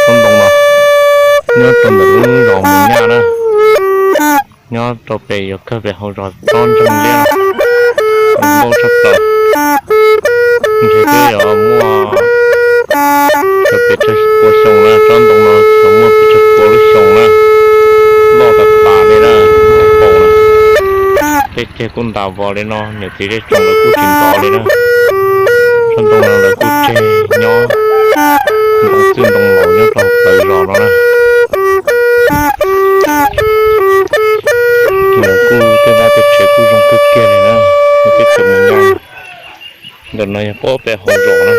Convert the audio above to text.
Tsob ntoo no nyob rau ntawm lub zos Mus Nyaj na, nyob rau pem yuav kawg pem hauv zos tsob ntseeg liab, zoo nkauj tshaj plaws. Ntshe twb yuav muaj pes tsawg pua xyoo na, tsob ntoo no xyov muaj pes tsawg pua lub xyoo na, loj tas tas li na, paus na. Tej ceg kuj ntas vos li no, niam txiv zej tsoom lawv kuj tsis ntov li na. Tsob ntoo no lawv kuj tseg nyob ntoo txwj ntoo laus nyob rau hauv plawv zos no na. Lawv kuj tej vaj tej tsev kuj zoo kawg kiag li na, lub teb chaws Mus Nyaj. Ntawm no yog pem hauv zos na.